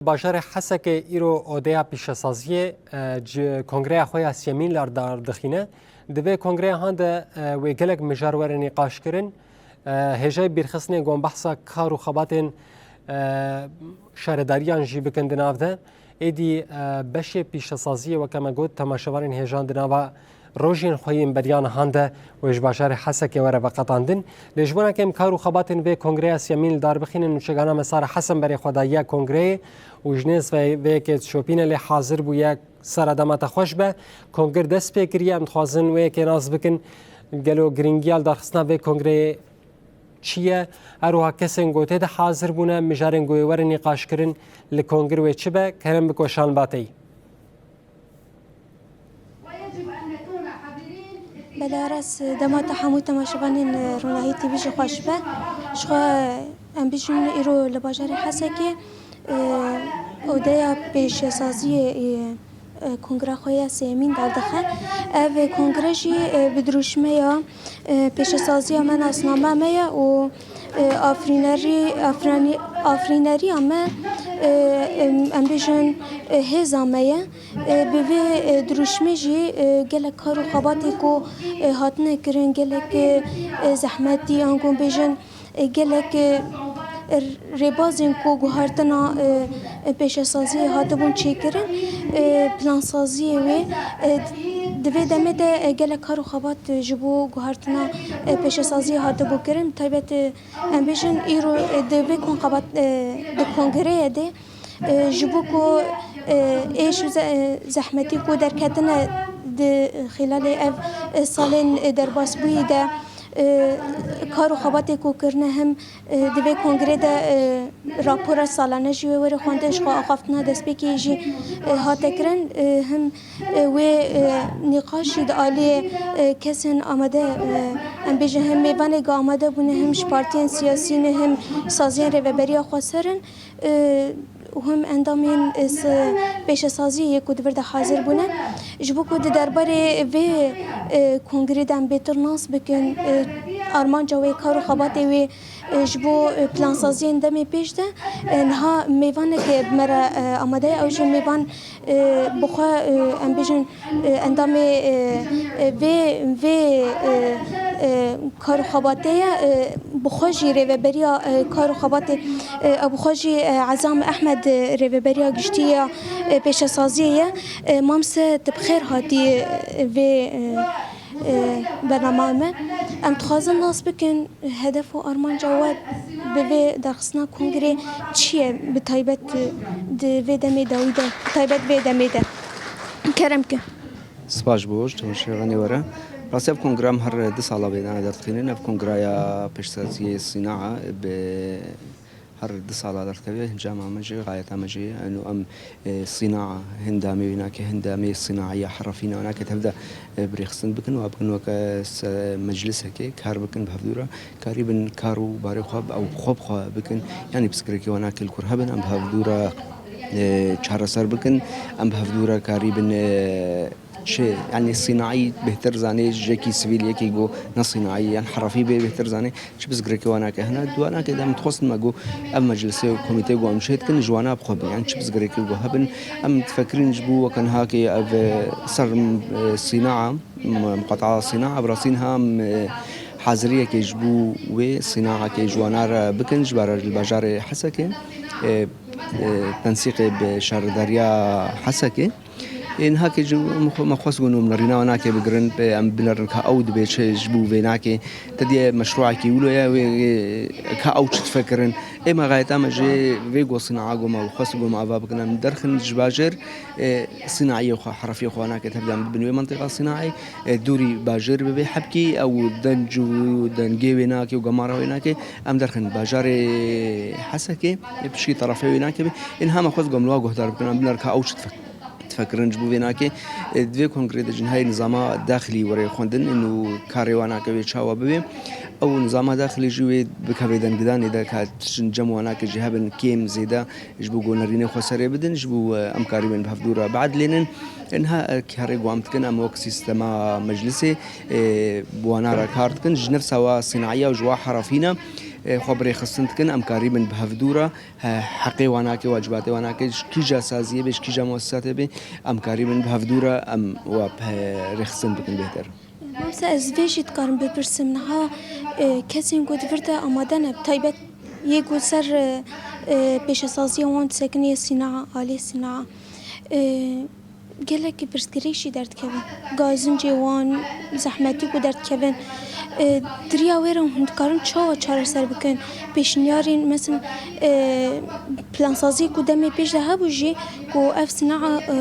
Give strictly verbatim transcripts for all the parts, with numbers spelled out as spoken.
Bajarê Hesekê îro odeya pîşesaziyê, e, ji kongreya xwe ya siyemîn lar dar dixîne. Di vê kongreya han de, e, wê gelek mijar were nîqaşkirin. E, hêjayî bîrxistinê gon behsa kar û xebatên, e, şaredariyan jî bikin di nav de. Êdî, e, beşê pîşesaziyê weke me got temaşevanên hêjan di nava rojên xwe yên beriya nihan de wê ji bajarê Hesekê were veqetandin. Lê ji bona ke em kar û xebatên vê kongreya siyemîn li dar bixînin, nûçegana me Sara Hesen berê xwe daye kongreyê û ji nêz ve vê yekê dişopîne, lê hazir bûye. Sara, dema te xweş be. Kongir dest pê kiriye, em dixwazin wê yekê nas bikin. Gelo girîngiya li darxistina vê kongreyê çi ye? Her wiha kesên ku tê de hazir bûne, mijarên ku ê werin nîqaşkirin li kongir wê çi be? Kerem bik weşan ba tey. Belê Aras, dema te hemû temaşevanên Ronahî T V jî xweş be. Ji xwe em bijîn îro li bajarê Hesekê, e, odeya pêşesaziyê, e, e, kongra xwe ya sêyemîn derdixe. Ev kongre jî, e, bi dirûşmeya, e, pêşesaziya me, nasname me ye û, e, afrînerî-, afrînî-, afrîneriya me, e, em, em bêjin, e, hêza me ye. E, bi vê, e, dirûşmê jî, e, gelek kar û xebatê ku, e, hatine kirin, gelek, e, e, zehmetî, an ku bêjin, e, gelek, e, r-, rêbazên ku guhertina, e, e, pêşesaziyê hatibûn çêkirin, e, plansaziyê wê, e, di vê demê de, e, gelek kar û xebat, e, ji bo guhertina, e, pêşesaziyê hatibû kirin. Taybet, e, em bêjin îro, e, di vê kon xebat, e, di kongreyê de, e, ji bo ku, e, êş û ze-, e, zehmetî ku derketine di xîlalê ev, e, salên, e, derbasbûyî de, e, kar û xebatê ku kirine him, e, di vê kongrê de, e, rapora salane jî wê were xwendin, ji xwe axaftina destpêkê jî, e, hate kirin, e, him, e, wê, e, nîqaş jî di aliyê, e, kesên amade, e, em bêjin him mêvanê ku amade bûne, him ji partiyên siyasî ne, him saziyên rêveberiya xweser in. E, û him endamên, e, s-, pêşesaziyê yê ku di vir de hazir bûne. Ji bo ku di derbarê vê, e, kongrê de em bêtir nas bikin, e, armanca wê, kar û xebatê wê, e, ji bo, e, plansaziyên demê pêş de, e, niha mêvanek bi me re, e, amade ye. Ew jî mêvan, e, bi xwe, e, em bêjin, e, endamê, e, e, vê, vê, e, e, kar û xebatê ye, e, bi xwe jî rêveberiya, e, kar û xebatê, e, ew bi xwe jî, e, Ezam Ehmed, e, rêveberiya giştî ya, e, pêşesaziyê ye. E, Mamse, tu bi xêr hatî, e, vê, e, e, bernama me. Em dixwazin nas bikin, hedef û armanca we bi vê derxistina kongrê çi ye, bi taybet di vê demê dawî de, bi taybet vê demê de? Kerem ke. Spas ji bo ji temaşevanê we re. Rastî ev kongra em her du sala vêna derdixînin. Ev kongraya pêşsaziyê sînaa bi her du sala derdikeve. Encama me jî, xayeta me jî, eno em, e, sînaa hindamê wê nake, hindamê sînaiya herefîna nake tevde, e, birêxistin bikin, wa bikin weke se-, meclisekê kar bikin bi hevdû re. Karî bin kar û barê xwe bi ew xwe bi xwe bikin. Yanî pirsgirêkê wan ake li kur hebin, em bi hevdû re, e, çareser bikin. Em bi hevdû re karî bin, e, çi, yanî sînaî bêhtir zanê, ji yekî sivîl, yekî ku ne sînaî, yan herefî bê bêhtir zanê. Çi pirsgirêkê wan ake hene, di wan ake de em dixwestin me ku ev meclisê û komîtê ku em çê dikin, ji wana bi xwe bin. Yanî çi pirsgirêkê ku hebin, em difekirîn ji bo weke niha ke ev, e, ser, e, sînaa, M-, miqataa sînaa, bi rastî niha em, e, haziriyekê ji bo wê sînaakê ji wana re bikin, ji bara li bajarê Hesekê, e, e, tensîqê bi şaredariya Hesekê. Ê, niha ke ji, em xwe, me xwest ku nû em nerîna wan nake bigirin, em binerin ka ew dibê çi ji bo vê nake. Te diye meşrûekî wilo ye, wê, e, ka ew çi difikirin. Ê, me xayeta me ji vê go sînaa go me xwest go me ava bikin, em derxin ji bajêr, e, sînaiyê xwe, herefiyê xwe nake tevdan bibin wê mentiqa sînaiyê, e, dûrî bajêr bibe, hebkî ew denc û dengê wê nake û gemara wê nake, em derxin bajarê Hesekê, e, pişkî terefê wê nake be. Ên hema xwest gom li wa guhdar bikin, em binar ka ew çi difek-, difikirin ji bo vê nake. E, di vê kongrê de jî niha nizama daxilî were xwendin ên û karê wan nake wê çawa bibe. Ew nizama daxilî jî wê bikeve dengdanê de ka tiştin cem wan nake jî hebin kêm zêde, ji bo ku nerînê xwe serê bidin, ji bo, e, em karîbin bi hevdû re biedilênin. Niha, e, karê ku em dikin, em wek sîstema meclisê, e, bi wana re kar dikin. Ji nefsa wa sînaiya û ji wa herefîna, Xwe bi rêxistin dikin, em karîbin bi hevdû re, he, heqê wan nake, wacibatê wan nake, ji kîja saziyê bê, ji kîja muessisatê bê, em karîbin bi hevdû re, em wa bi he-, rêxistin bikin bêhtir. Mamsa, ez vê jî dikarim bipirsim, niha, e, kesên ku di vir de amade ne, bi taybet yê ku ser, e, e, pêşesaziya wan disekin yê sînaa, alê sînaa, e, gelek pirsgirêk jî derdikevin. Gazincê wan, zehmetî ku derdikevin, e, di riya wê re hûn dikarin çawa çareser bikin? Pêşniyarên, mesela, e, plansaziyê ku demê pêş de hebû jî, ku ev sînaa, e,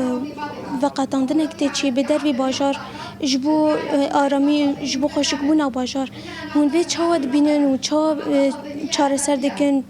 veqetandinek tê çê bi dervî bajar, ji bo, e, aramî, ji bo xweşikbûna bajar. Hûn vê çawa dibînin û çawa, e, çareser dikin?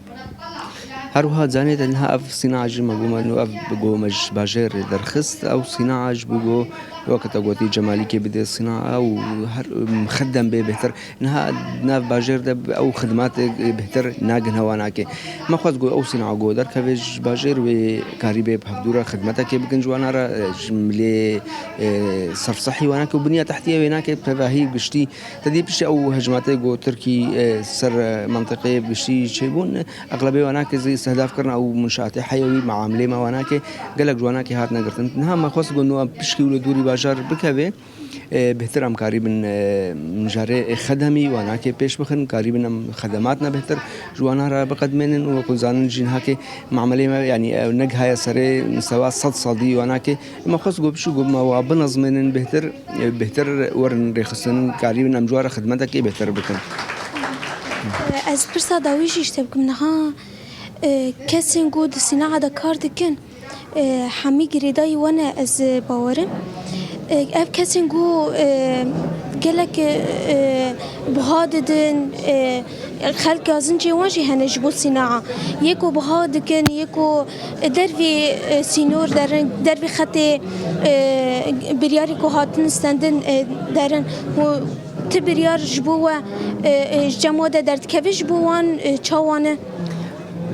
Her wiha zanê te niha ev sînaa jî me got me, nû ev bi go me ji bajêr derxist, ew sînaa ji bo go weke te gotî cemalîkê bidê sînaa û her, em, xedem bê bêhtir. Niha di nav bajêr de ew xidmatê bêhtir nagihne wan nake. Me xwest got ew sînaa go derkeve ji bajêr wê karî bê bi hevdû re xidmetekê bikin ji wana re, ji milê, e, serfsehî wan nake û binya tehtiyê wê nake bi tevahî giştî. Te dî piştî ew hejmatê ku Tirkî, e, ser, e, mentiqeyê bi giştî çêbûn, e, exlebê wan nake zî îstîhdaf kirin ew munşaatê heyewî, meamilê me wan nake, gelek ji wan nake hatine girtin. Niha me xwest ku nû em pişkî û li dûrî bajar bikeve, e, bêhtir em karîbin, e, mijarê xedemî wan nake pêş bixin, karîbin em xedematna bêhtir ji wana re biqedmênin û wekû zanin jî nihake meamilê me, yanî, e, negihaye serê mistewa sed sedî wan nake. Me xwest ku piştî ku me wa binezmênin bêhtir, bêhtir werin rêxistin, karîbin em ji we re xidmetekê bêhtir bikin. Ez pirsa dawî jî ji te bikim. Niha, e, kesên ku di sînaa de kar dikin, e, hemî girêdayî we ne, ez bawerim. E, ev kesên ku, e, gelek, e, buha didin, e, Xelk gazincê wan jî hene ji bo sînaa. Yê ku buha dikin, yê ku dervî, e, sînor derin, dervî xetê, e, biryarî ku hatin stendin, e, derin. Û ti biryar ji bo we, e, e, ji cem we de derdikeve, ji bo wan, e, çawa ne?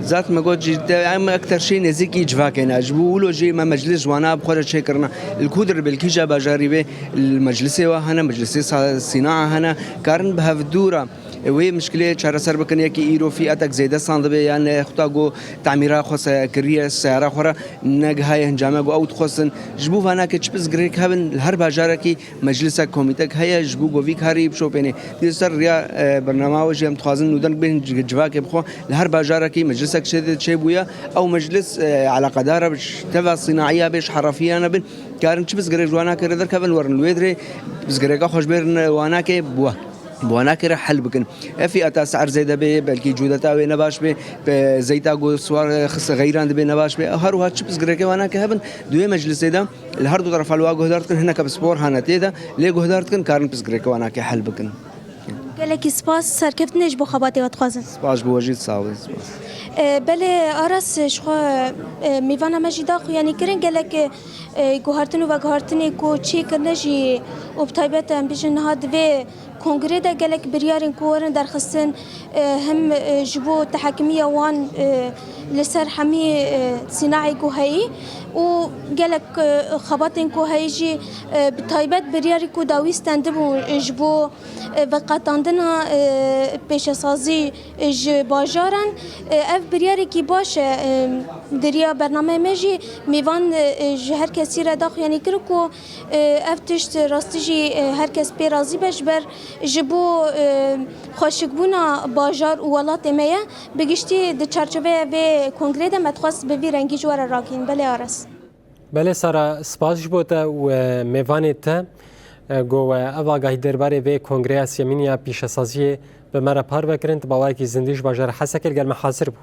Zat me got jî, te, em ekter şî nêzîkî civakê ne. Ji bo wilo jî me meclis ji wana bi xwe re çêkirine. Li ku dir bi, li kîja bajarî be, li meclisê we hene, meclisê sa-, sînaa hene, karin bi hevdû re Wê mişkilê çareser bikin, yekî îro fîatek zêde san dibe, yan, e, xuta ku tamîra xwe se-, kiriye seyara xwe re, negihaye hincame ku ew dixwestin. Ji bo vanakê çi pirsgirêk hebin, li her bajarekî meclisek, komîtek heye, ji bo ku vî karî bişopêne. Dî ser riya, e, bernama we jî em dixwazin nûden bêhn ci-, civakê bi xwe. Li her bajarekî meclisek çê-, çêbûye. Ew meclis, e, eleqedar e, ji teva sînaiya bê, ji herafiya nebin. Karin çi pirsgirêk ji wanakê re derkevin, werin li wê dirê pirsgirêka xwe ji bêrin wanakê bi we. Bi wana kire hel bikin. Ev fiyata ser zêde bê, belkî cûdeta wê nebaş bê, pe zeyta ku swar xis xeyran dibe nebaş bê. Her wiha çi pirsgirêkê wana ke hebin, di wê meclisê de li her du terefa li wa guhdar dikin, hineke bi spor hane tê de, lê guhdar dikin, karin pirsgirêkê wana ke hel bikin. Gelekî spas, serkeftinê ji bo xebatê we dixwazin. Spas ji bo we jî, sağ olun, spas. E, belê Aras, ji xwe, e, mêvana me jî da xuyanî kirin, gelek, e, guhartin û veguhartinê ku çê kirine jî û bi taybet em bêjin niha divê Kongrê de gelek biryarên ku werin derxistin, e, him, e, ji bo tehekimiya wan, e, li ser hemî, e, sînayê ku heyî û gelek, e, xebatên ku heyî jî, e, bi taybet biryarî ku dawî stendibû, e, ji bo, e, veqetandina, e, pêşesazî, e, ji bajaran, e, ev biryarekî baş e, e, di riya bernameyê me jî mêvan, e, e, ji her kesî re da xuyanî kir ku, e, ev tişt rastî jî, e, her kes pê razî be, ji ber ji bo, e, xweşikbûna bajar û welatê me ye. Bi giştî di çarçoveya vê kongrê de me dixwest bi vî rengî ji we re ragihîn. Belê Aras. Belê Sara, spas ji bo te û, e, mêvanê te, e, ku we ev agahî derbarê vê kongreya sêyemîn ya pîşesaziyê bi me re parve kirin, tu bi awayekî zindî ji bajarê Hesekê li gel me hazir bû.